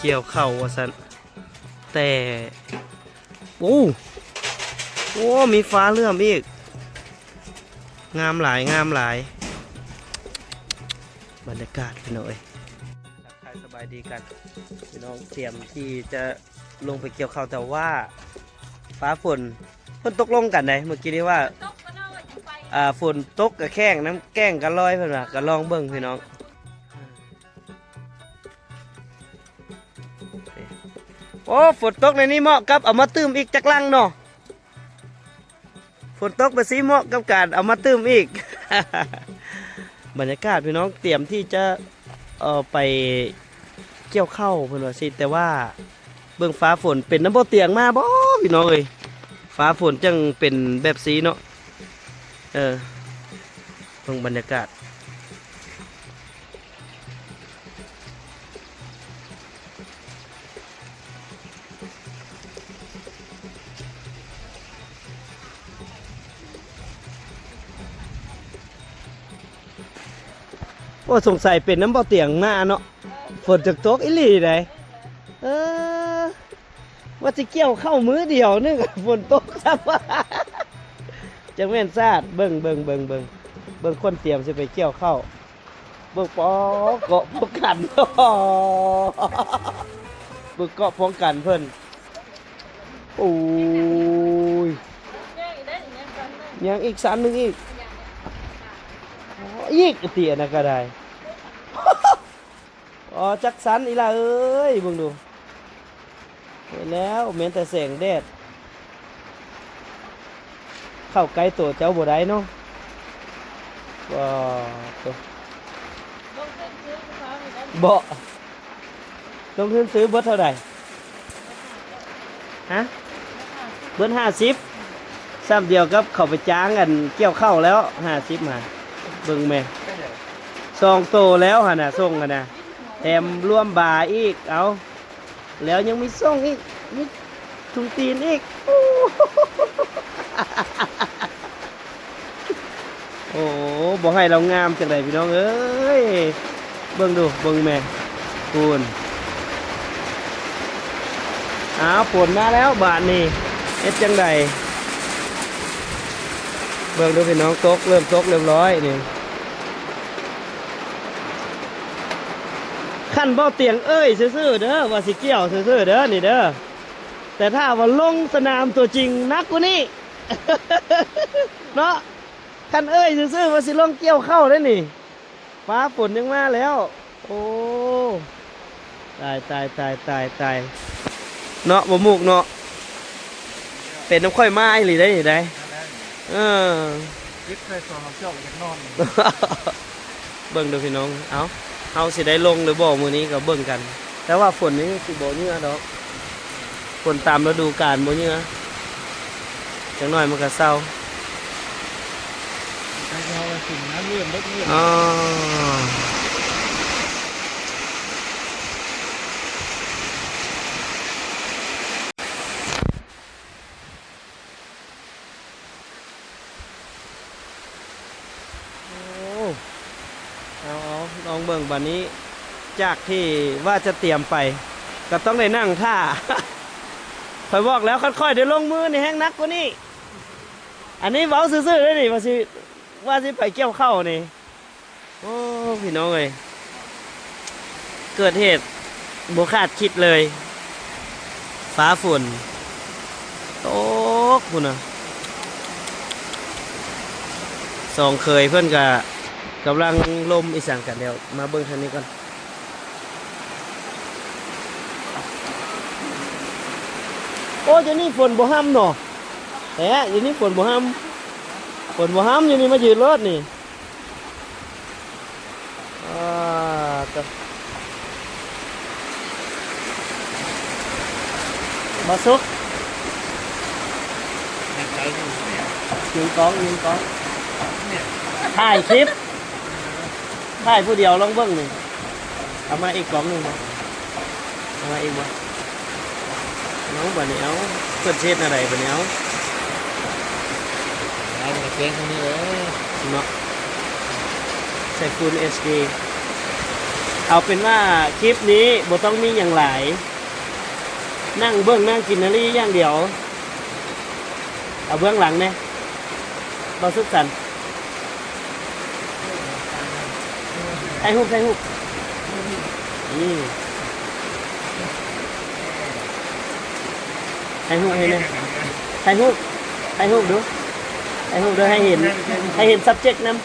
ກ່ຽວເຂົ້າວ່າຊັ້ນ ແຕ່ ໂອ້ ໂອ້ ມີຟ້າເຫຼື້ອມອີກ ງາມຫຼາຍ ງາມຫຼາຍ ບັນຍາກາດພີ່ນ້ອງເອີຍ ທັກທາຍສະບາຍດີກັນ ພີ່ນ້ອງຕຽມທີ່ຈະລົງໄປກ່ຽວເຂົ້າ ແຕ່ວ່າຟ້າຝົນ ເພິ່ນຕົກລົງກັນໃດ ເມື່ອກີ້ນີ້ວ່າ ອ່າ ຝົນຕົກກະແຂ້ງ ນ້ຳແກ້ງກະລອຍ ເພິ່ນວ່າ ກະລອງເບິ່ງພີ່ນ້ອງ. ໂອ້ ຝົນຕົກໃນນີ້ເໝາະກັບເອົາມາຕື່ມອີກຈັກລັງເນາະ ຝົນຕົກແບບຊີ້ເໝາະກັບການເອົາມາຕື່ມອີກ ບັນຍາກາດພີ່ນ້ອງ ຕຽມທີ່ຈະ ເອີ ໄປກ່ຽວເຂົ້າເພິ່ນວ່າຊີ້ ແຕ່ວ່າເບິ່ງຟ້າຝົນ ເປັນນຳບໍ່ຕຽງມາບໍ່ພີ່ນ້ອງເອີຍ ຟ້າຝົນຈັ່ງເປັນແບບຊີ້ເນາະ ເອີ ເບິ່ງບັນຍາກາດ. ໂອ້ ສົງໄສເປັນນຳບໍ່ຕຽງມາເນາະ ຝົນຈຶ່ງຕົກອີ່ຫຼີໃດ ເອີ ວ່າຊິກ່ຽວເຂົ້າມື້ດຽວໜຶ່ງ ຝົນຕົກຊ້ຳ ຈັກແມ່ນຊາດ ເບິ່ງ ເບິ່ງ ເບິ່ງ ເບິ່ງ ເບິ່ງຄົນຕຽມຊິໄປກ່ຽວເຂົ້າ ເບິ່ງ ປໍ ເກາະປ້ອງກັນ ເບິ່ງເກາະປ້ອງກັນເພິ່ນ ໂອ້ຍ ຍັງອີກຊັ້ນໜຶ່ງອີກ ອີກຕິ ອັນນັ້ນກະໄດ້ ອໍ ຈັກຊັ້ນອີ່ຫຼ້າເອີຍ ເບິ່ງດູ ໂອ້ຍ ແລ້ວແມ່ນແຕ່ແສງແດດ ເຂົ້າໃກ້ໂຕເຈົ້າບໍ່ໄດ້ເນາະ ວ້າ ໂຕ ເບາະ ລົງທຶນຊື້ເບິດເທົ່າໃດ? ຮະ? ເບິດຫ້າສິບ ສ່ຳດຽວກັບເຂົາໄປຈ້າງອັນກ່ຽວເຂົ້າແລ້ວ ຫ້າສິບ ຫາ ເບິ່ງແມ່ນ ສອງໂຕແລ້ວຫັ້ນນະ ສົ່ງຫັ້ນນະ ແຖມລວມບາອີກ ເອົາ ແລ້ວຍັງມີສົ່ງອີກ ມີ ທຸງຕີນອີກ ໂອ້ ໂອ້ ບໍ່ໃຫ້ລາວງາມຈັ່ງໃດພີ່ນ້ອງເອີຍ ເບິ່ງດູ ເບິ່ງແມ່ ພຸ້ນ ອ້າວ ຝົນມາແລ້ວບາດນີ້ ເຮັດຈັ່ງໃດ ເບິ່ງດູພີ່ນ້ອງ ຕົກ ເລີ່ມຕົກ ເລີ່ມລອຍນີ້. ຄັນເວົ້າຕຽງເອີ່ຍຊື່ໆເດີ ວ່າຊິກ່ຽວຊື່ໆເດີນີ້ເດີ ແຕ່ຖ້າວ່າລົງສະໜາມຕົວຈິງໜັກກວ່ານີ້ເນາະ ຄັນເອີ່ຍຊື່ໆວ່າຊິລົງກ່ຽວເຂົ້າເດ້ນີ້ ຟ້າຝົນຍັງມາແລ້ວ ໂອ້ ຕາຍ ຕາຍ ຕາຍ ຕາຍ ຕາຍ ເນາະ ບໍ່ມຸກເນາະ ເປັນນຳຂ້ອຍມາອີ່ຫຼີໄດ໋ນີ້ໄດ໋ ເອີ ເກັບໃສ່ສອງສາມຈອກ ຢາກນອນ ເບິ່ງເດີພີ່ນ້ອງ ເອົ້າ ເຮົາຊິໄດ້ລົງຫຼືບໍ່ມື້ນີ້ກໍເບິ່ງກັນ ແຕ່ວ່າຝົນນີ້ຊິບໍ່ເຫຍື້ອດອກ ຝົນຕາມລະດູການບໍ່ເຫຍື້ອ ຈັກໜ້ອຍມັນກໍເຊົາ ໃຫ້ເຮົາວ່າຊິນະ ເລື່ອນເບິດເລື່ອນ ອໍ ໂອ້ ເອົາໆ ລອງເບິ່ງບາດນີ້ ຈາກທີ່ວ່າຈະຕຽມໄປ ກໍຕ້ອງໄດ້ນັ່ງຖ້າ ຂ້ອຍບອກແລ້ວ ຄັນຂ້ອຍໄດ້ລົງມືນີ້ແຮງໜັກກວ່ານີ້ ອັນນີ້ເວົ້າຊື່ໆເດ້ນີ້ ວ່າຊິ ວ່າຊິໄປກ່ຽວເຂົ້ານີ້ ໂອ້ ພີ່ນ້ອງເອີຍ ເກີດເຫດບໍ່ຄາດຄິດເລີຍ ຟ້າຝົນຕົກພຸ້ນນະ ສອງເຂີຍເພິ່ນກະກຳລັງລົມອີ່ສັງກັນ ດຽວມາເບິ່ງທາງນີ້ກ່ອນ ໂອ້ ດຽວນີ້ຝົນບໍ່ຮຳເນາະ ແທ້ ດຽວນີ້ຝົນບໍ່ຮຳ ຝົນບໍ່ຮຳ ດຽວນີ້ມາຢືນໂລດນີ້. ອ່າ ຕະ ບໍ່ສຸກ ຍັງໄກຢູ່ ຍິງກ້ອງ ຍິງກ້ອງ ຖ່າຍຄລິບ ຖ່າຍຜູ້ດຽວ ລອງເບິ່ງນີ້ ເອົາມາອີກກ້ອງໜຶ່ງບໍ່? ເອົາມາອີກບໍ່? ເອົາ ບາດນີ້ເອົາ ເພິ່ນຊິເຮັດແນວໃດບາດນີ້ເອົາ ເອົາ ມັນກໍແຈ້ງເທົ່ານີ້ແຫຼະເນາະ ໃສ່ຟູລເອັດດີ ເອົາເປັນວ່າຄລິບນີ້ບໍ່ຕ້ອງມີຫຍັງຫຼາຍ, ນັ່ງເບິ່ງນັ່ງກິນນາລີຢ່າງດຽວ. ເອົາເບື້ອງຫຼັງແດ່ ບ່າວສຸກສັນ. ຖ່າຍຮູບ ຖ່າຍຮູບ. ນີ້ ຖ່າຍຮູບໃຫ້ແດ່. ຖ່າຍຮູບ ຖ່າຍຮູບດູ ຖ່າຍຮູບເດີ ໃຫ້ເຫັນ ໃຫ້ເຫັນ subject ນຳ.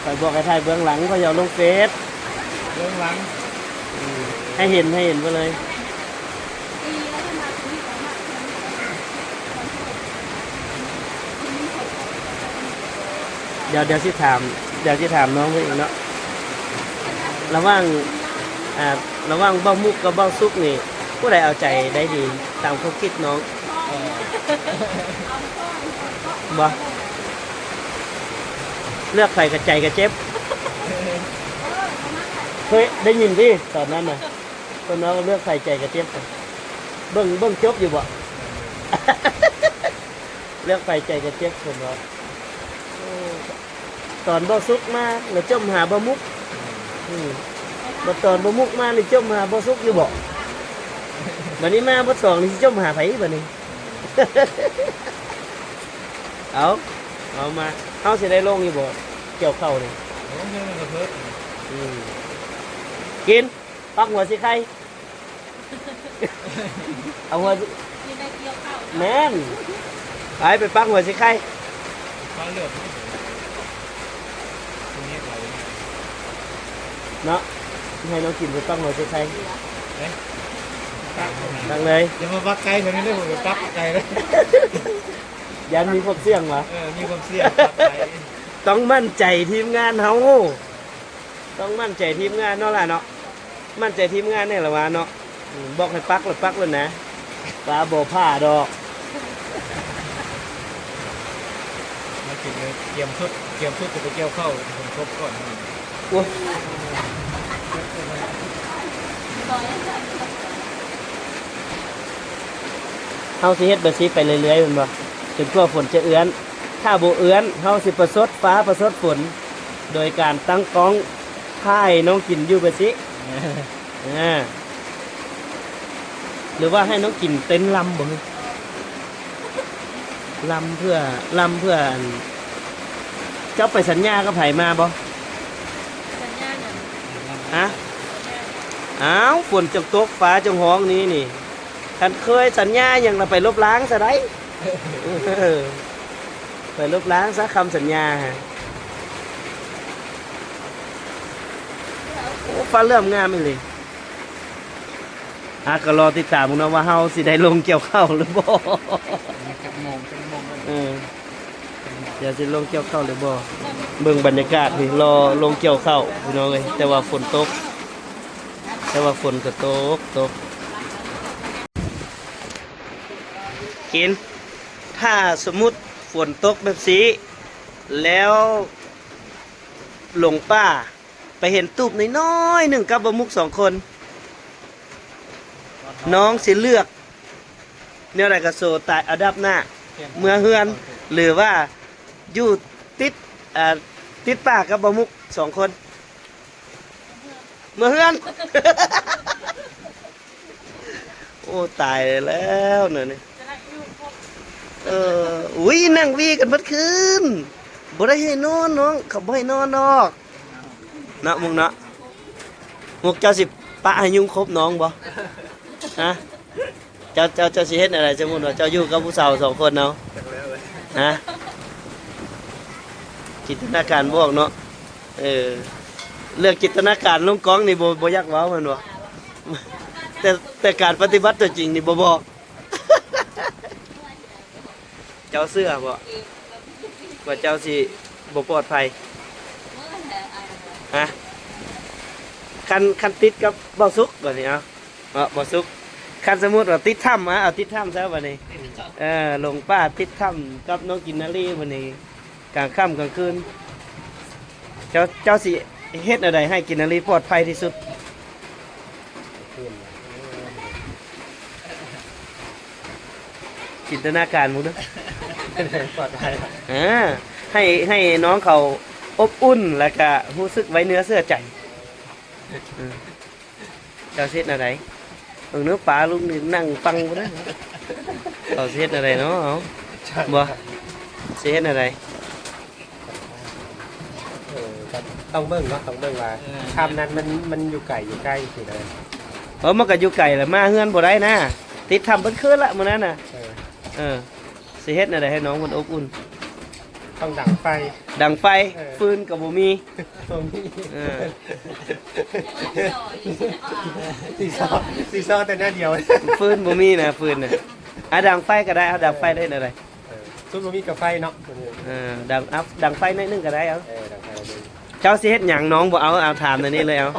ຂ້ອຍບອກໃຫ້ຖ່າຍເບື້ອງຫຼັງ ຂ້ອຍຢາກລົງເຟສ. ເບື້ອງຫຼັງ ອືມ ໃຫ້ເຫັນ ໃຫ້ເຫັນໄປເລີຍ. ດຽວ ດຽວຊິຖາມ ດຽວຊິຖາມນ້ອງເພິ່ນອີກເນາະ. ລະຫວ່າງ ອ່າ ລະຫວ່າງບ່າວມຸກກັບບ່າວສຸກນີ້ ຜູ້ໃດເອົາໃຈໄດ້ດີ ຕາມຄວາມຄິດນ້ອງ? ບໍ່ ເລືອກໃຜກະໃຈກະເຈັບ. ເຄີຍໄດ້ຍິນຕິ ຕອນນັ້ນນະ ເພິ່ນວ່າເລືອກໃຜໃຈກະເຈັບ. ເບິ່ງ ເບິ່ງຈົບຢູ່ບໍ່? ເລືອກໃຜໃຈກະເຈັບ ເພິ່ນວ່າ. ໂອ້ ຕອນບ່າວສຸກມາລະຈົ່ມຫາບ່າວມຸກ. ອືມ ບັດຕອນບ່າວມຸກມານີ້ຈົ່ມຫາບ່າວສຸກຢູ່ບໍ່? ບັດນີ້ມາບົດສອງນີ້ຊິຈົ່ມຫາໃຜບັດນີ້? ເອົາ ເອົາມາ ເຮົາຊິໄດ້ລົງຢູ່ບໍ່ ກ່ຽວເຂົ້ານີ້? ໂອ້ ມັນກະເພີດ. ອືມ ກິນ ປັກຫົວຊິໄຂ່. ເອົາຫົວ ແມ່ນ ໄປ ໄປປັກຫົວຊິໄຂ່ ເນາະ ໃຫ້ນ້ອງກິນໄປປັກຫົວຊິໄຂ່. ເອີ ຕັກເລີຍ ຢ່າມາປັກໄກເທົ່ານີ້ເດີ ໄປປັກໄກເດີ ຢ້ານມີຄວາມສ່ຽງຫວາ. ເອີ ມີຄວາມສ່ຽງ ປັກໄກ ຕ້ອງໝັ້ນໃຈທີມງານເຮົາ ຕ້ອງໝັ້ນໃຈທີມງານເນາະຫຼາເນາະ. ໝັ້ນໃຈທີມງານແດ່ລະວ່າເນາະ. ອືມ ບອກໃຫ້ປັກລະປັກໂລດນະ ຟ້າບໍ່ຜ່າດອກ. ມາກິນເລີຍ ກຽມຊຸດ ກຽມຊຸດຈະໄປກ່ຽວເຂົ້າສົມທົບກ່ອນ. ໂອ້ຍ ເຮົາຊິເຮັດແບບຊີ້ໄປເລື້ອຍໆ ແມ່ນບໍ່ ຈົນກວ່າຝົນຈະເອື້ອນ. ຖ້າບໍ່ເອື້ອນ ເຮົາຊິປະຊົດຟ້າປະຊົດຝົນ ໂດຍການຕັ້ງກ້ອງຖ່າຍນ້ອງກິນຢູ່ແບບຊີ້. ອ່າ ຫຼືວ່າໃຫ້ນ້ອງກິນເຕັ້ນລຳບໍ່? ລຳເພື່ອ ລຳເພື່ອອັນ ເຈົ້າໄປສັນຍາກັບໃຜມາບໍ່? ສັນຍາຫຍັງ? ຮະ? ອ້າວ ຝົນຈັ່ງຕົກ ຟ້າຈັ່ງຮ້ອງນີ້ນີ້. ຄັນເຄີຍສັນຍາຫຍັງລະໄປລົບລ້າງຊະໄດ໋. ເອີ ໄປລົບລ້າງຊະຄຳສັນຍາ. ໂອ້ ຟ້າເຫຼື້ອມງາມອີ່ຫຼີ. ອ່ະ ກໍລໍຕິດຕາມເບິ່ງເນາະວ່າເຮົາຊິໄດ້ລົງກ່ຽວເຂົ້າຫຼືບໍ່. ຈັກໂມງ ຈັກໂມງ ເອີ ດຽວຊິລົງກ່ຽວເຂົ້າຫຼືບໍ່. ເບິ່ງບັນຍາກາດນີ້ ລໍລົງກ່ຽວເຂົ້າພີ່ນ້ອງເອີຍ. ແຕ່ວ່າຝົນຕົກ ແຕ່ວ່າຝົນກໍຕົກ ຕົກ. ກິນ ຖ້າສົມມຸດຝົນຕົກແບບຊີ້ ແລ້ວຫຼົງປ່າ ໄປເຫັນຕູບນ້ອຍໆໜຶ່ງກັບບ່າວມຸກສອງຄົນ ນ້ອງຊິເລືອກແນວໃດກະໂຊຕາຍ ອາດັບໜ້າ ເມືອເຮືອນ ຫຼືວ່າຢູ່ຕິດ ອ່າ ຕິດປ່າກັບບ່າວມຸກສອງຄົນ? ເມືອເຮືອນ. ໂອ້ ຕາຍແລ້ວນະນີ້. ເອີ ອຸ້ຍ ນັ່ງວີກັນເບິດຄືນ ບໍ່ໄດ້ໃຫ້ນອນນ້ອງ ເຂົາບໍ່ໃຫ້ນອນດອກເນາະ ມຸກເນາະ. ມຸກ ເຈົ້າຊິປະໃຫ້ຍຸງຄົບນ້ອງບໍ່? ຮະ? ເຈົ້າ ເຈົ້າ ເຈົ້າຊິເຮັດແນວໃດ? ສົມມຸດວ່າເຈົ້າຢູ່ກັບຜູ້ສາວສອງຄົນເອົາ ຮະ? ຈິນຕະນາການບໍ່ອອກເນາະ. ເອີ ເລື່ອງຈິນຕະນາການລົງກ້ອງນີ້ບໍ່ ບໍ່ຢາກເວົ້າແມ່ນບໍ່? ແຕ່ ແຕ່ການປະຕິບັດຕົວຈິງນີ້ບໍ່ບອກ. ເຈົ້າເຊື່ອບໍ່ວ່າເຈົ້າຊິບໍ່ປອດໄພ? ຮະ? ຄັນ ຄັນຕິດກັບບ່າວສຸກບາດນີ້ ເອົາ ເນາະ ບ່າວສຸກ. ຄັນສົມມຸດວ່າຕິດຖ້ຳ ອາ ເອົາຕິດຖ້ຳຊະບາດນີ້. ເອີ ຫຼົງປ່າຕິດຖ້ຳກັບນ້ອງກິນນາລີບາດນີ້ ກາງຄ່ຳກາງຄືນ. ເຈົ້າ ເຈົ້າຊິເຮັດແນວໃດໃຫ້ກິນນາລີປອດໄພທີ່ສຸດ? ຈິນຕະນາການເບິ່ງເດີ. ປອດໄພ ເອີ ໃຫ້ ໃຫ້ນ້ອງເຂົາ ອົບອຸ່ນ ແລ້ວກະຮູ້ສຶກໄວ້ເນື້ອເຊື່ອໃຈ. ເອີ ເຈົ້າຊິເຮັດແນວໃດ? ເບິ່ງເດີ້ ປາລຸງນີ້ນັ່ງຟັງພຸ້ນນະ. ເຂົາຊິເຮັດແນວໃດເນາະ? ເອົາ ບໍ່ ຊິເຮັດແນວໃດ? ເອີ ກໍຕ້ອງເບິ່ງເນາະ ຕ້ອງເບິ່ງວ່າ ເອີ ຖ້ຳນັ້ນມັນ ມັນຢູ່ໄກຢູ່ໃກ້ຊີ້ນະ. ເອີ ມັນກໍຢູ່ໄກແຫຼະ ມາເຮືອນບໍ່ໄດ້ນະ ຕິດຖ້ຳເບິດຄືນລະມື້ນັ້ນນະ. ເອີ ເອີ ຊິເຮັດແນວໃດໃຫ້ນ້ອງເພິ່ນອົບອຸ່ນ? ຕ້ອງດັງໄຟ. ດັງໄຟ? ເອີ ຟືນກໍບໍ່ມີ. ບໍ່ມີ. ເອີ ຊີຊໍ ຊີຊໍແຕ່ແນວດຽວ ຟືນບໍ່ມີນະ ຟືນນະ. ອາ ດັງໄຟກໍໄດ້ ເອົາ ດັງໄຟໄດ້ແນວໃດ? ເອີ ຊຸມບໍ່ມີກໍໄຟເນາະ. ເອີ ດັງ ເອົາ ດັງໄຟໜ້ອຍໜຶ່ງກໍໄດ້ ເອົາ. ເອີ ດັງໄຟໜ້ອຍໜຶ່ງ. ເຈົ້າຊິເຮັດຫຍັງ ນ້ອງບໍ່ເອົາ? ເອົາ ຖາມແນວນີ້ເລີຍ ເອົາ.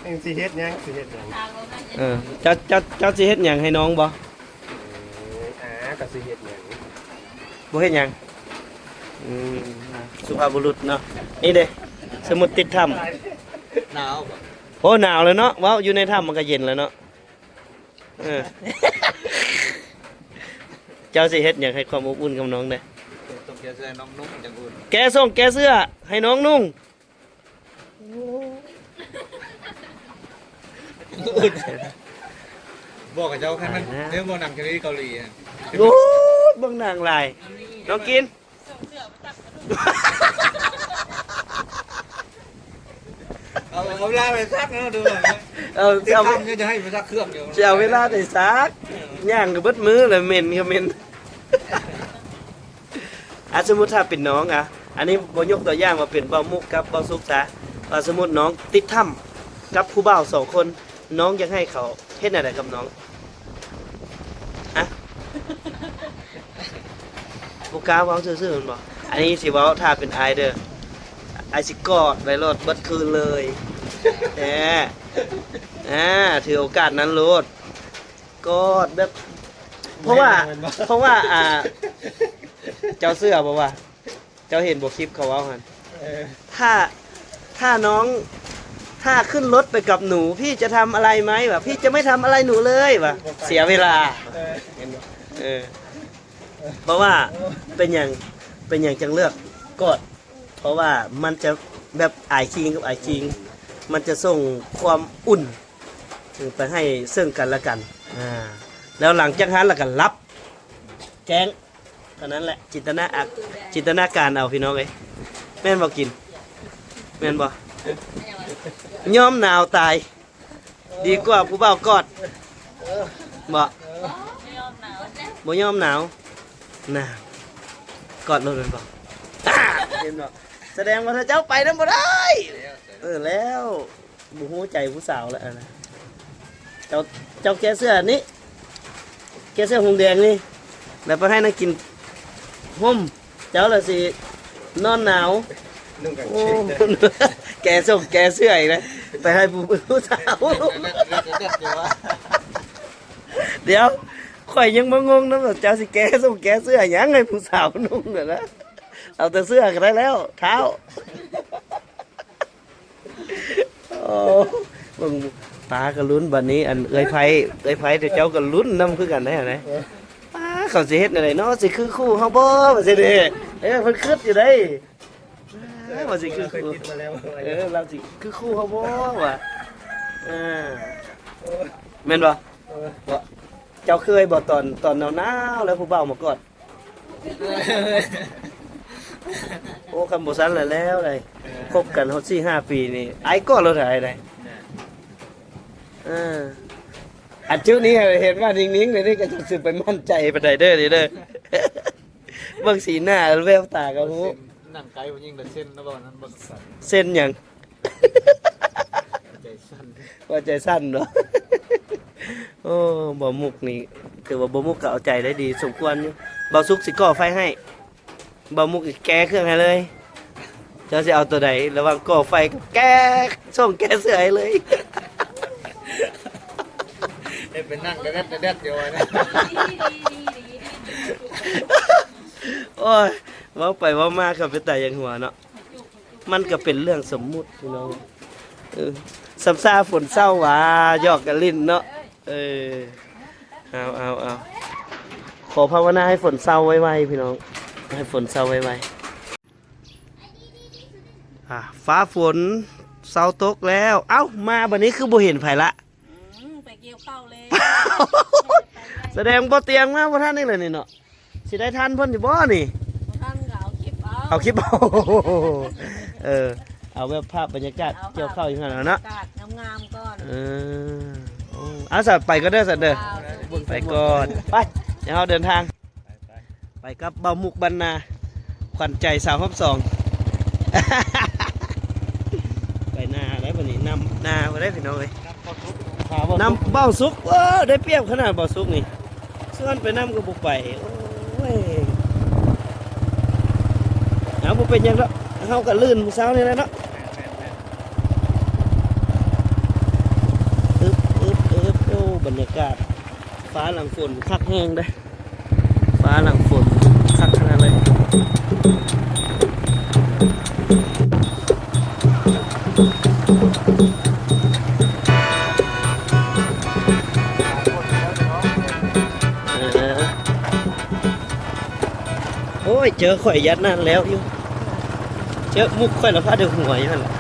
ຍັງຊິເຮັດຫຍັງ ຊິເຮັດຫຍັງ? ເອີ ເຈົ້າ ເຈົ້າ ເຈົ້າຊິເຮັດຫຍັງໃຫ້ນ້ອງບໍ່? ເອີ ອາ ກໍຊິເຮັດຫຍັງ? ບໍ່ເຮັດຫຍັງ. ອືມ ສຸພາບບຸລຸດເນາະ. ນີ້ເດ້ ສົມມຸດຕິດຖ້ຳ ໜາວບໍ່? ໂອ້ ໜາວແລ້ວເນາະ ເວົ້າຢູ່ໃນຖ້ຳມັນກໍເຢັນແລ້ວເນາະ. ເອີ ເຈົ້າຊິເຮັດຫຍັງໃຫ້ຄວາມອົບອຸ່ນກັບນ້ອງແດ່? ຕ້ອງແກ້ເສື້ອໃຫ້ນ້ອງນຸ່ງຈັ່ງອຸ່ນ. ແກສົ່ງແກເສື້ອໃຫ້ນ້ອງນຸ່ງ. ບອກກັບເຈົ້າໃຫ້ມັນ ຕາຍແລ້ວ ເລື່ອງບໍ່ໜັງກະລີເກົາຫຼີ. ໂອ້ຍ ເບິ່ງໜັງຫຼາຍ ນ້ອງກິນ. ເອົາ ເອົາເວລາໄປຊັກເນາະ ດູເນາະ. ເອົາ ຊິເອົາ ຕິດຕາມຢູ່ ຈະໃຫ້ໄປຊັກເຄື່ອງຢູ່ ຊິເອົາເວລາໄປຊັກ ເອີ ຍ່າງກໍເບິດມື້ແລ້ວ ເໝັນກໍເໝັນ. ອາ ສົມມຸດຖ້າເປັນນ້ອງ ອາ ອັນນີ້ບໍ່ຍົກຕົວຢ່າງວ່າເປັນເບົາມຸກກັບເບົາສຸກຊະ ວ່າສົມມຸດນ້ອງຕິດຖ້ຳກັບຜູ້ບ່າວສອງຄົນ ນ້ອງຢາກໃຫ້ເຂົາເຮັດແນວໃດກັບນ້ອງ? ຮະ? ບໍ່ກ້າເວົ້າຊື່ໆ ແມ່ນບໍ່? ອັນນີ້ຊິເວົ້າ ຖ້າເປັນອ້າຍເດີ້ ອ້າຍຊິກອດໄວ້ໂລດເບິດຄືນເລີຍ. ແທ້ ອາ ຖືໂອກາດນັ້ນໂລດ ກອດແບບ ເພາະວ່າ ແມ່ນບໍ່? ເພາະວ່າ ອ່າ ເຈົ້າເຊື່ອບໍ່ວ່າ ເຈົ້າເຫັນບໍ່ ຄລິບເຂົາເວົ້າຫັ້ນ? ເອີ ຖ້າ ຖ້ານ້ອງ ຖ້າຂຶ້ນລົດໄປກັບໜູ ພີ່ຈະທຳອະໄລໄໝ? ວ່າ ພີ່ຈະໄມ່ທຳອະໄລໜູເລີຍ ວ່າ ເສຍເວລາ. ເອີ ເຫັນບໍ່? ເອີ ເພາະວ່າ ເປັນຫຍັງ ເປັນຫຍັງຈັ່ງເລືອກກອດ? ເພາະວ່າມັນຈະແບບອາຍຄີງກັບອາຍຄີງ ມັນຈະສົ່ງຄວາມອຸ່ນໄປໃຫ້ເຊິ່ງກັນແລະກັນ. ອາ ແລ້ວຫຼັງຈາກຫັ້ນລະກະຫຼັບ ແຈ້ງ ເທົ່ານັ້ນແຫຼະ. ຈິນຕະນາອາ ຈິນຕະນາການເອົາ ພີ່ນ້ອງເອີຍ ແມ່ນບໍ່ກິນ? ແມ່ນບໍ່? ຍອມໜາວຕາຍ ດີກວ່າຜູ້ບ່າວກອດ ບໍ່? ບໍ່ຍອມໜາວ ນະ ກອດໂລດແມ່ນບໍ່? ເຫັນບໍ່? ສະແດງວ່າຖ້າເຈົ້າໄປນຳບໍ່ໄດ້. ເອີ ແລ້ວ ບໍ່ຮູ້ໃຈຜູ້ສາວແລ້ວ ອັນນະ. ເຈົ້າ ເຈົ້າແກ້ເສື້ອນີ້ ແກ້ເສື້ອຫົງແດງນີ້ ແລ້ວໄປໃຫ້ນາງກິນຫົ່ມ ເຈົ້າລະຊິນອນໜາວ. ນຸ່ງກາງ ໂອ້ ເກງ ແກສົ່ງແກເສື້ອອີກແລ້ວ ໄປໃຫ້ຜູ້ ຜູ້ສາວ. ດຽວ ຂ້ອຍຍັງມາງົງນຳວ່າ ເຈົ້າຊິແກສົ່ງແກເສື້ອຫຍັງໃຫ້ຜູ້ສາວນຸ່ງຫັ້ນນະ. ເອົາແຕ່ເສື້ອກໍໄດ້ແລ້ວ ທ້າວ. ໂອ້ ເບິ່ງ ປາກໍລຸ້ນບັດນີ້ ອັນເອື້ອຍໄພ ເອື້ອຍໄພເຈົ້າກໍລຸ້ນນຳຄືກັນແທ້ນະ. ເອີ ປາ ເຂົາຊິເຮັດແນວໃດເນາະ ຊິຄືຄູ່ເຮົາບໍ່ ວ່າຊັ້ນເດ້. ເອີ ເພິ່ນຄິດຢູ່ໃດ໋ ເອີ ວ່າຊິຄືຄູ່ ເອີ ລາວຊິຄືຄູ່ເຮົາບໍ່ ວ່າ ເອີ ແມ່ນບໍ່? ເອີ ເຈົ້າເຄີຍບໍ່ ຕອນ ຕອນໜາວໆ ແລ້ວຜູ້ບ່າວມາກອດ? ໂອ້ ຄັນບໍ່ຊັ້ນລະແລ້ວໃດ໋. ເອີ ຄົບກັນຮອດສີ່ຫ້າປີນີ້ ອ້າຍກໍລົດຫາຍໃດ໋. ເອີ ອັນຈຸດນີ້ເຫັນວ່ານິ່ງໆ ເດ ນີ້ກໍຈະຊິໄປໝັ້ນໃຈປານໃດເດີ້ ນີ້ເດີ້. ເບິ່ງສີໜ້າແວວຕາກໍຮູ້ ເສັ້ນ ໜັງໄກຜູ້ຍິງແຕ່ເສັ້ນນະ ບໍ່ນັ້ນບໍ່ ເສັ້ນຫຍັງ? ໃຈສັ່ນ ວ່າໃຈສັ່ນເນາະ. ໂອ້ ເບົາມຸກນີ້ ຖືວ່າເບົາມຸກກໍເອົາໃຈໄດ້ດີສົມຄວນຢູ່. ເບົາສຸກຊິກໍ່ໄຟໃຫ້ ເບົາມຸກແກ້ເຄື່ອງໃຫ້ເລີຍ. ເຈົ້າຊິເອົາຕົວໃດ ລະຫວ່າງກໍ່ໄຟກັບແກ້ ສົ່ງແກ້ເສື້ອໃຫ້ເລີຍ. ເຮັດເປັນນັ່ງແດດໆ ແດດໆ ຢູ່ວ່ານະ. ໂອ້ຍ ເວົ້າໄປເວົ້າມາກໍເປັນຕາຢາກຫົວເນາະ. ມັນກໍເປັນເລື່ອງສົມມຸດ ພີ່ນ້ອງ. ເອີ ຊ້ຳຊາຝົນເຊົາຫວາ ຫຍອກກັນຫຼິ້ນເນາະ. ເອີ ເອົາ ເອົາ ເອົາ ຂໍພາວະນາໃຫ້ຝົນເຊົາໄວໆ ພີ່ນ້ອງ ໃຫ້ຝົນເຊົາໄວ ອ່າ ຟ້າຝົນເຊົາຕົກແລ້ວ. ເອົ້າ ມາບັດນີ້ຄືບໍ່ເຫັນໃຜລະ? ອືມ ໄປກ່ຽວເຂົ້າແລ້ວ. ສະແດງບໍ່ຕຽງມາບໍ່ທັນນີ້ເລີຍນີ້ເນາະ. ຊິໄດ້ທັນເພິ່ນຢູ່ບໍ່ນີ້? ບໍ່ທັນກໍເອົາຄລິບເອົາ. ເອົາຄລິບເອົາ. ເອີ ເອົາແບບພາບບັນຍາກາດ ເອົາພາບ ກ່ຽວເຂົ້າຢູ່ຫັ້ນແຫຼະເນາະ. ອາກາດງາມໆກ່ອນ. ເອີ ໂອ້ ເອົາ ສະ ໄປກ່ອນເດີ ສະເດີ. ໄປກ່ອນ. ໄປ ດຽວເຮົາເດີນທາງ ໄປກັບບ່າວມຸກບ້ານນາ ຂວັນໃຈສາວຮອບສອງ. ໄປນາໄດ້ບັດນີ້ ນຳນາບໍ່ໄດ້ພີ່ນ້ອງເອີຍ. ນຳບ່າວສຸກ ເອີ ໄດ້ປຽບຂະໜາດບ່າວສຸກນີ້ ຊວນໄປນຳກໍບໍ່ໄປ. ໂອ້ຍ ເອົາ ບໍ່ເປັນຫຍັງດອກ ເຮົາກໍລື່ນມື້ເຊົ້ານີ້ແຫຼະເນາະ. ອຶບ ອຶບ ອຶບ ໂອ້ ບັນຍາກາດ ຟ້າຫຼັງຝົນຄັກແຮງເດ້ ຟ້າຫຼັງຝົນຄັກຂະໜາດເລີຍ. ເອີ ໂອ້ຍ ເຈີຂ້ອຍຢ້ານນັ້ນແລ້ວຢູ່ ເຈີມຸກຂ້ອຍລະພາດໄດ້ຫົວຢູ່ຫັ້ນແຫຼະ.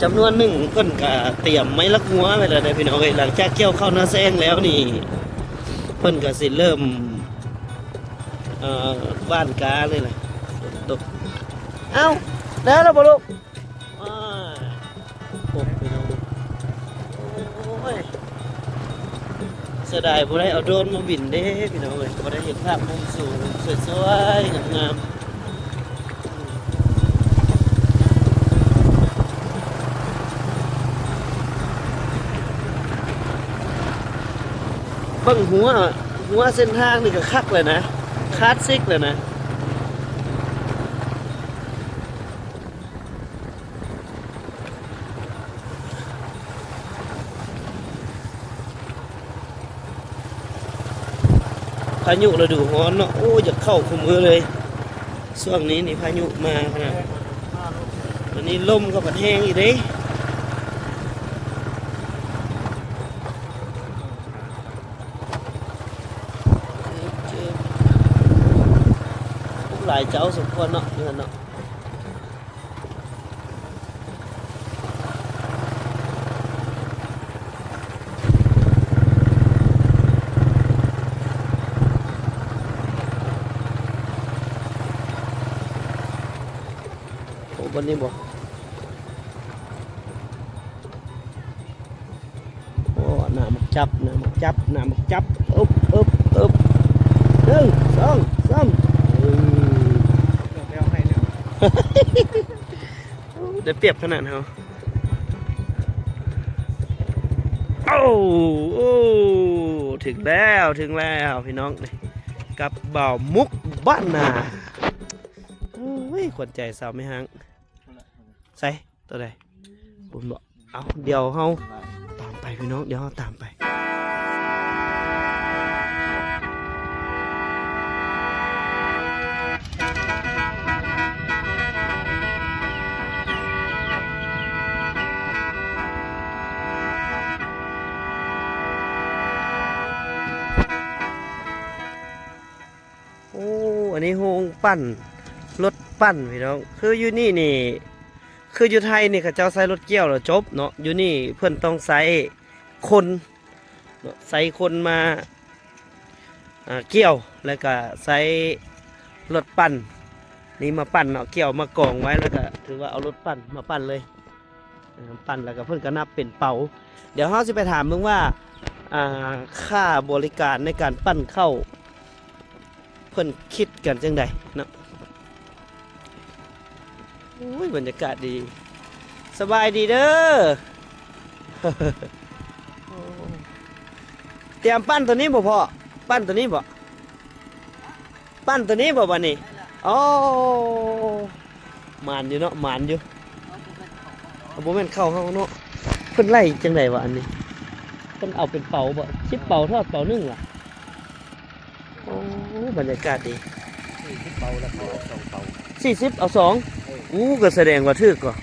ຈຳນວນໜຶ່ງເພິ່ນກະຕຽມໄມ້ລັກງົວໄວ້ແລ້ວເດ້ພີ່ນ້ອງເອີຍ. ຫຼັງຈາກກ່ຽວເຂົ້ານາແຊງແລ້ວນີ້ ເພິ່ນກະຊິເລີ່ມ ເອີ ຫວ່ານກ້າເລີຍນະ. ຝົນຕົກ. ເອົ້າ ໄດ້ແລ້ວບໍ່ລູກ? ອ້າ ໂອ້ ພີ່ນ້ອງ ໂອ້ຍ ເສຍດາຍບໍ່ໄດ້ເອົາໂດຣນມາບິນເດ້ພີ່ນ້ອງເອີຍ. ບໍ່ໄດ້ເຮັດພາບມຸມສູງສວຍໆງາມໆ. ເບິ່ງຫົວ ຫົວເສັ້ນທາງນີ້ກໍຄັກແລ້ວນະ ຄລາສສິກແລ້ວນະ. ພາຍຸລະດູຮ້ອນເນາະ ໂອ້ ຢາກເຂົ້າຄູ່ມື້ເລີຍ. ຊ່ວງນີ້ນີ້ພາຍຸມາຂະໜາດ ອັນນີ້ລົມກໍພັດແຮງອີກເດ້. ຫຼາຍເຈົ້າສົມຄວນເນາະ ຢູ່ຫັ້ນເນາະ. ໂອ້ ບ່ອນນີ້ບໍ່? ໂອ້ ໜ້າໝາກຈັບ ໜ້າໝາກຈັບ ໜ້າໝາກຈັບ. ອຶບ ອຶບ ອຶບ ໜຶ່ງ ສອງ ສາມ. ໂອ້ ໄດ້ປຽບຂະໜາດເຮົາ. ໂອ້ ໂອ້ ເຖິງແລ້ວ ເຖິງແລ້ວພີ່ນ້ອງ ກັບບ່າວມຸກບ້ານນາ. ໂອ້ຍ ຂວັນໃຈສາວແມ່ຮ້າງ. ໃສ? ຕົວໃດ? ບຸນບໍ? ເອົາ ດຽວເຮົາຕາມໄປພີ່ນ້ອງ ດຽວເຮົາຕາມໄປ. ໂອ້ ອັນນີ້ໂຮງປັ່ນ ລົດປັ່ນພີ່ນ້ອງ. ຄືຢູ່ນີ້ນີ້ ຄືຢູ່ໄທນີ້ເຂົາເຈົ້າໃຊ້ລົດກ່ຽວແລ້ວຈົບເນາະ, ຢູ່ນີ້ເພິ່ນຕ້ອງໃຊ້ຄົນເນາະ ໃຊ້ຄົນມາ ອ່າ ກ່ຽວ ແລ້ວກະໃຊ້ລົດປັ່ນນີ້ມາປັ່ນເນາະ, ກ່ຽວມາກອງໄວ້ ແລ້ວກະຖືວ່າເອົາລົດປັ່ນມາປັ່ນເລີຍ. ເອີ ປັ່ນແລ້ວກໍເພິ່ນກໍນັບເປັນເປົາ. ດຽວເຮົາຊິໄປຖາມເບິ່ງວ່າ ອ່າ ຄ່າບໍລິການໃນການປັ່ນເຂົ້າ ເພິ່ນຄິດກັນຈັ່ງໃດເນາະ. ໂອ້ຍ ບັນຍາກາດດີ. ສະບາຍດີເດີ. ຕຽມປັ່ນໂຕນີ້ບໍ່ພໍ່? ປັ່ນໂຕນີ້ບໍ່? ປັ່ນໂຕນີ້ບໍ່ບາດນີ້? ໂອ້ ໝານຢູ່ເນາະ ໝານຢູ່. ບໍ່ແມ່ນເຂົ້າເຮົາເນາະ. ເພິ່ນໄລ່ຈັ່ງໃດວະອັນນີ້? ເພິ່ນເອົາເປັນເປົາບໍ່? ສິບເປົາທອດເປົາໜຶ່ງວະ. ໂອ້ ບັນຍາກາດດີ. ສີ່ສິບເປົາແລ້ວເຂົາເອົາສອງເປົາ. ສີ່ສິບເອົາສອງ? ເອີ ໂອ້ ກໍສະແດງວ່າຖືກກໍ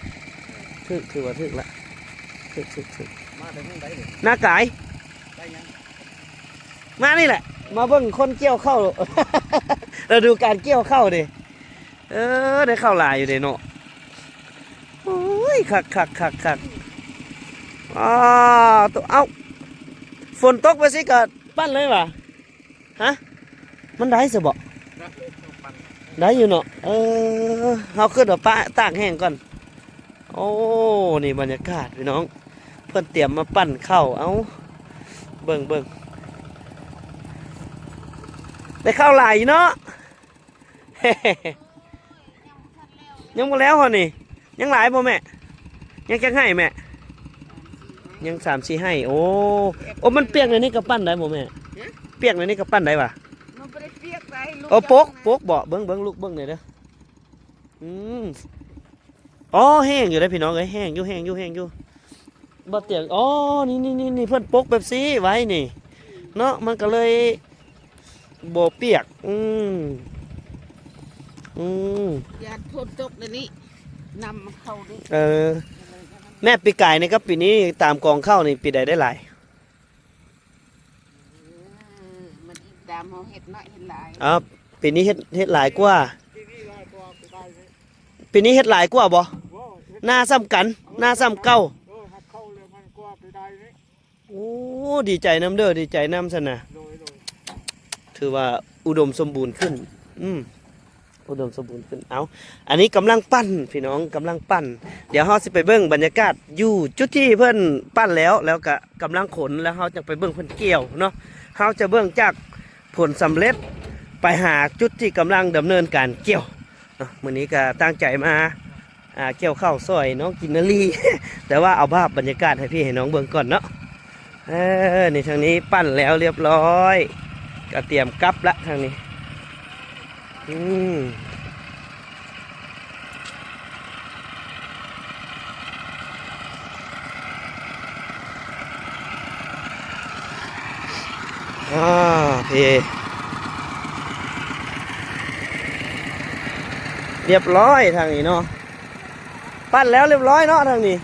ຖືກ ຖືວ່າຖືກລະ. ຖືກ ຖືກ ຖືກ. ມາແຕ່ເຮືອນໃດເດ? ນາກາຍ. ໄປຫຍັງ? ມານີ້ແຫຼະ ມາເບິ່ງຄົນກ່ຽວເຂົ້າ ລະດູການກ່ຽວເຂົ້າເດ້. ເອີ ໄດ້ເຂົ້າຫຼາຍຢູ່ເດ້ເນາະ. ໂອ້ຍ ຄັກໆໆໆ ອ້າ ໂຕ ເອົ້າ ຝົນຕົກໄປຊີ້ກະປັ່ນເລີຍຫວາ? ຮະ ມັນໄດ້ຊະບໍ? ໄດ້ຢູ່ເນາະ. ເອີ ເຮົາຄຶດວ່າປະຕາກແຫ້ງກ່ອນ. ໂອ້ ນີ້ບັນຍາກາດພີ່ນ້ອງ ເພິ່ນຕຽມມາປັ່ນເຂົ້າ. ເອົ້າ ເບິ່ງໆ ໄດ້ເຂົ້າຫຼາຍຢູ່ເນາະ. ຍັງບໍ່ແລ້ວເຮົານີ້ ຍັງຫຼາຍບໍ່ແມ່? ຍັງຈັກໄຮ່ແມ່? ຍັງສາມສີ່ໄຮ່. ໂອ້ ໂອ້ ມັນປຽກແນວນີ້ກະປັ່ນໄດ້ບໍ່ແມ່? ຮະ? ປຽກແນວນີ້ກະປັ່ນໄດ້ຫວາ? ມັນບໍ່ໄດ້ປຽກໃດ ໂອ້ ປົກ ປົກບໍ? ເບິ່ງໆ ລູກເບິ່ງແດ່ເດີ. ອືມ ອໍ ແຫ້ງຢູ່ເດ້ພີ່ນ້ອງເອີຍ ແຫ້ງຢູ່ ແຫ້ງຢູ່ ແຫ້ງຢູ່. ບໍ່ຕຽງ ອໍ ນີ້ໆໆ ເພິ່ນປົກແບບຊີ້ໄວ້ນີ້ເນາະ ມັນກະເລີຍບໍ່ປຽກ. ອືມ ອືມ ຢ້ານຝົນຕົກດຽວນີ້ ນ້ຳມັນເຂົ້າເດ້. ເອີ ແມ່ປີກາຍນີ້ກັບປີນີ້ຕາມກອງເຂົ້ານີ້ ປີໃດໄດ້ຫຼາຍ? ເອີ ມັນອີງຕາມເຮົາເຮັດເນາະ ເຮັດຫຼາຍ. ເອົ້າ ປີນີ້ເຮັດ ເຮັດຫຼາຍກວ່າ ປີນີ້ເຮັດຫຼາຍກວ່າບໍ? ນາສ່ຳກັນ ນາສ່ຳເກົ່າ. ໂອ້ ດີໃຈນຳເດີ ດີໃຈນຳຊັ້ນນະ. ຖືວ່າອຸດົມສົມບູນຂຶ້ນ. ອືມ ອຸດົມສົມບູນຂຶ້ນ. ເອົ້າ ອັນນີ້ກຳລັງປັ່ນພີ່ນ້ອງ ກຳລັງປັ່ນ. ດຽວເຮົາຊິໄປເບິ່ງບັນຍາກາດຢູ່ຈຸດທີ່ເພິ່ນປັ່ນແລ້ວ ແລ້ວກະກຳລັງຂົນ ແລ້ວເຮົາຈະໄປເບິ່ງເພິ່ນກ່ຽວເນາະ. ເຮົາຈະເບິ່ງຈາກຜົນສຳເລັດ ໄປຫາຈຸດທີ່ກຳລັງດຳເນີນການກ່ຽວເນາະ. ມື້ນີ້ກະຕັ້ງໃຈມາ ອ່າ ກ່ຽວເຂົ້າຊ່ອຍນ້ອງກິນນາລີ ແຕ່ວ່າເອົາພາບບັນຍາກາດໃຫ້ພີ່ໃຫ້ນ້ອງເບິ່ງກ່ອນເນາະ. ເອີ ນີ້ທາງນີ້ປັ່ນແລ້ວລຽບຮ້ອຍ ກະຕຽມກັບລະທາງນີ້. ອືມ ອ່າ ເພ ລຽບຮ້ອຍທາງນີ້ເນາະ. ປັ່ນແລ້ວລຽບຮ້ອຍເນາະທາງນີ້.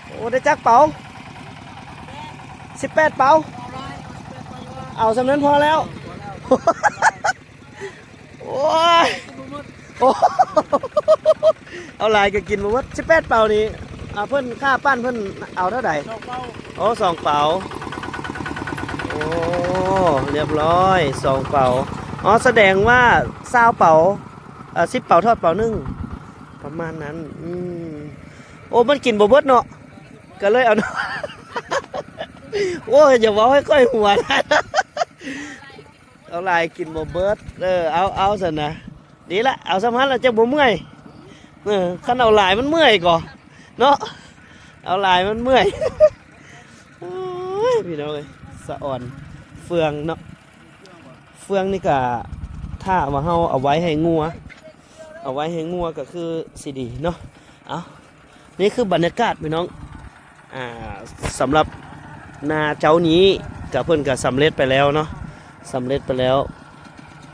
ໂອ້ ໄດ້ຈັກເປົາ? ສິບແປດເປົາ. ເອົາສ່ຳນັ້ນພໍແລ້ວ. ໂອ້ຍ ໂອ້ ເອົາຫຼາຍກະກິນບໍ່ໝົດ. ສິບແປດເປົານີ້ ອ່າ ເພິ່ນຄ່າປັ່ນເພິ່ນເອົາເທົ່າໃດ? ສອງເປົາ. ໂອ້ ສອງເປົາ. ໂອ້ ລຽບຮ້ອຍ ສອງເປົາ. ອໍ ສະແດງວ່າຊາວເປົາ ເອີ ສິບເປົາທອດເປົາໜຶ່ງ ປະມານນັ້ນ. ອືມ ໂອ້ ມັນກິນບໍ່ເບິດເນາະ ກະເລີຍເອົາ ໂອ້ຍ ຢ່າເວົ້າໃຫ້ຂ້ອຍຫົວນະ. ເອົາຫຼາຍກິນບໍ່ເບິດ. ເອີ ເອົາ ເອົາຊັ້ນນະ ດີລະ ເອົາສ່ຳຫັ້ນລະ ຈັ່ງບໍ່ເມື່ອຍ. ເອີ ຄັນເອົາຫຼາຍມັນເມື່ອຍກໍເນາະ ເອົາຫຼາຍມັນເມື່ອຍ. ໂອ້ຍ ພີ່ນ້ອງເອີຍ ສະອອນເຟືອງເນາະ. ເຟືອງນີ້ກະ ຖ້າວ່າເຮົາເອົາໄວ້ໃຫ້ງົວ ເອົາໄວ້ໃຫ້ງົວກະຄືຊິດີເນາະ. ເອົ້າ ນີ້ຄືບັນຍາກາດພີ່ນ້ອງ. ອ່າ ສຳລັບນາເຈົ້ານີ້ກະ ເພິ່ນກະສຳເລັດໄປແລ້ວເນາະ ສຳເລັດໄປແລ້ວ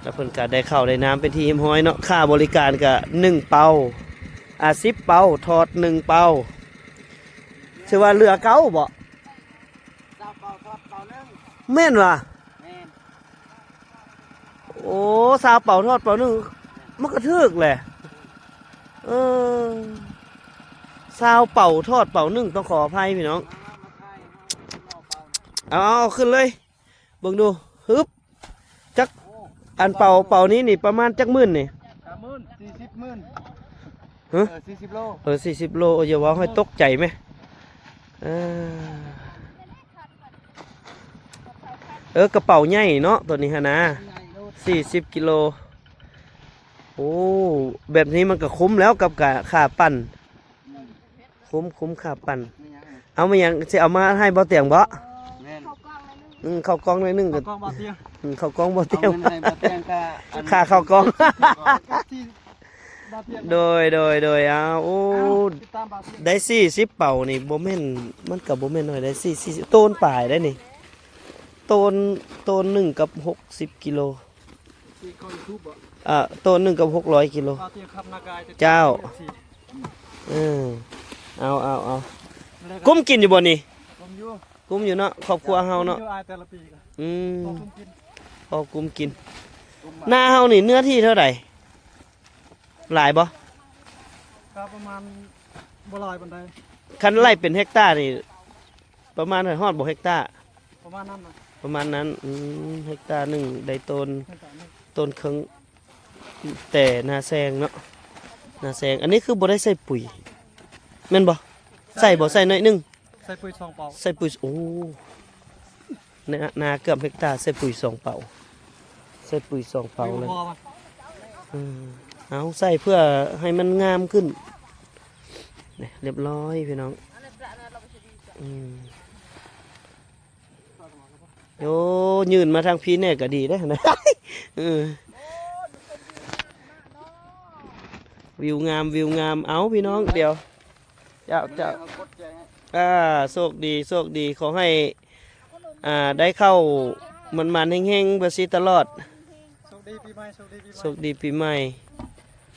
ແລ້ວເພິ່ນກະໄດ້ເຂົ້າໄດ້ນ້ຳເປັນທີ່ຮຽບຮ້ອຍເນາະ. ຄ່າບໍລິການກະໜຶ່ງເປົາ ອ່າ ສິບເປົາທອດໜຶ່ງເປົາ. ຖືວ່າເຫຼືອເກົ່າບໍ? ຊາວເປົາທອດເປົາໜຶ່ງ. ແມ່ນຫວາ? ແມ່ນ. ໂອ້ ຊາວເປົາທອດເປົາໜຶ່ງ ມັນກະຖືກແຫຼະ. ເອີ ຊາວເປົາທອດເປົາໜຶ່ງ ຕ້ອງຂໍອະໄພພີ່ນ້ອງ. ເອົາ ເອົາ ເອົາຂຶ້ນເລີຍ ເບິ່ງດູ ຮຶບ ຈັກ ອັນເປົາ ເປົານີ້ນີ້ປະມານຈັກໝື່ນນີ້? ສາມໝື່ນ ສີ່ສິບໝື່ນ. ຮະ? ເອີ ສີ່ສິບໂລ. ເອີ ສີ່ສິບໂລ. ໂອ້ຍ ຢ່າເວົ້າໃຫ້ຕົກໃຈແມ. ເອີ ເອີ ກະເປົາໃຫຍ່ເນາະ ໂຕນີ້ຫັ້ນນະ ສີ່ສິບກິໂລ. ໂອ້ ແບບນີ້ມັນກະຄຸ້ມແລ້ວກັບກະຄ່າປັ່ນ. ຄຸ້ມ ຄຸ້ມຄ່າປັ່ນ. ເອົາມາຫຍັງ ຊິເອົາມາໃຫ້ບ່າວຕຽງບໍ? ແມ່ນ. ອືມ ເຂົ້າກ່ອງໜ້ອຍໜຶ່ງ. ເຂົ້າກ່ອງບ່າວຕຽງ. ອືມ ເຂົ້າກ່ອງບ່າວຕຽງ. ເອົາເງິນໃຫ້ບ່າວຕຽງກະ ຄ່າເຂົ້າກ່ອງ. ໂດຍ ໂດຍ ໂດຍ. ເອົາ ໂອ້ ໄດ້ສີ່ສິບເປົານີ້ ບໍ່ແມ່ນ ມັນກະບໍ່ແມ່ນໜ້ອຍໄດ໋ ສີ່ ສີ່ສິບ ໂຕນປາຍໄດ໋ນີ້ ໂຕນ ໂຕນໜຶ່ງກັບຫົກສິບກິໂລ. ອ່າ ໂຕນໜຶ່ງກັບຫົກຮ້ອຍກິໂລ. ເຈົ້າ ເອີ ເອົາ ເອົາ ເອົາ ກຸ້ມກິນຢູ່ບໍ່ນີ້? ກຸ້ມຢູ່. ກຸ້ມຢູ່ເນາະ ຄອບຄົວເຮົາເນາະ ຢູ່ອາຍແຕ່ລະປີກໍ ອືມ ພໍກຸ້ມກິນ ພໍກຸ້ມກິນ ກຸ້ມ ນາເຮົານີ້ເນື້ອທີ່ເທົ່າໃດ ຫຼາຍບໍ່ ກໍປະມານບໍ່ຫຼາຍປານໃດ ຄັນໄລ່ເປັນເຮັກຕານີ້ ປະມານຮອດບໍ່ເຮັກຕາ ປະມານນັ້ນນະ ປະມານນັ້ນ ອືມ ເຮັກຕາໜຶ່ງໄດ້ໂຕນ ເຮັກຕາໜຶ່ງ ໂຕນເຄິ່ງ ແຕ່ນາແຊງເນາະ ນາແຊງ ອັນນີ້ຄືບໍ່ໄດ້ໃສ່ປຸຍ ແມ່ນບໍ່ ໃສ່ບໍ່ ໃສ່ໜ້ອຍໜຶ່ງ ໃສ່ປຸຍສອງເປົາ ໃສ່ປຸຍ ໂອ້ ນາ ນາເກືອບເຮັກຕາ ໃສ່ປຸຍສອງເປົາ ໃສ່ປຸຍສອງເປົາເລີຍ ເອີ ເອົາໃສ່ເພື່ອໃຫ້ມັນງາມຂຶ້ນ ນີ້ ລຽບຮ້ອຍພີ່ນ້ອງ ອືມ ໂອ້ ຍື່ນມາທາງພີ້ແດ່ກໍດີເດ້ ເອີ ວິວງາມ ວິວງາມ ເອົາພີ່ນ້ອງ ດຽວ ເຈົ້າ ເຈົ້າ ອ່າ ໂຊກດີ ໂຊກດີ ຂໍໃຫ້ ອ່າ ໄດ້ເຂົ້າໝານໆເຮັງໆ ເບີຊີຕະຫຼອດ ໂຊກດີປີໃໝ່ ໂຊກດີປີໃໝ່ ໂຊກດີປີໃໝ່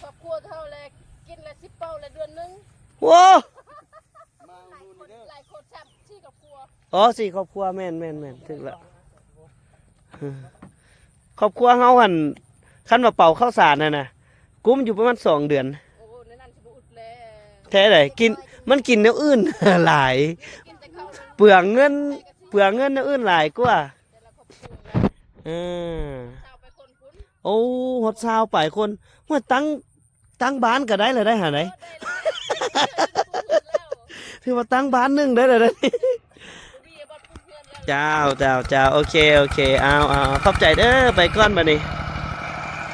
ຄອບຄົວເຮົາແລະກິນລະສິບເປົາລະເດືອນໜຶ່ງ ໂອ້ ມາອຸດໜູນເດີ ຫຼາຍຄົນຊ້ຳ ສີ່ຄອບຄົວ ອໍ ສີ່ຄອບຄົວ ແມ່ນໆໆ ຖືກລະ ຄອບຄົວເຮົາຫັ້ນ ຄັນວ່າເປົາເຂົ້າສານຫັ້ນນະ ກຸ້ມຢູ່ປະມານສອງເດືອນ ໂອ້ ໃນນັ້ນຊິບໍ່ອຶດແລ້ວ ແທ້ໃດ ກິນ ມັນກິນແນວອື່ນຫຼາຍ ກິນແຕ່ເຂົ້າ ເປືອງເງິນ ເປືອງເງິນແນວອື່ນຫຼາຍກວ່າ ແຕ່ລະຄອບຄົວ ເອີ ຊາວປາຍຄົນພຸ້ນ ໂອ້ ຮອດຊາວປາຍຄົນ ໂອ້ຍ ຕັ້ງ ຕັ້ງບ້ານກໍໄດ້ລະໄດ໋ຫັ້ນໃດ໋ ຖືວ່າຕັ້ງບ້ານໜຶ່ງໄດ້ລະໄດ໋ ເຈົ້າ ເຈົ້າ ເຈົ້າ ໂອເຄ ໂອເຄ ເອົາ ເອົາ ເອົາ ຂອບໃຈເດີ ໄປກ່ອນບາດນີ້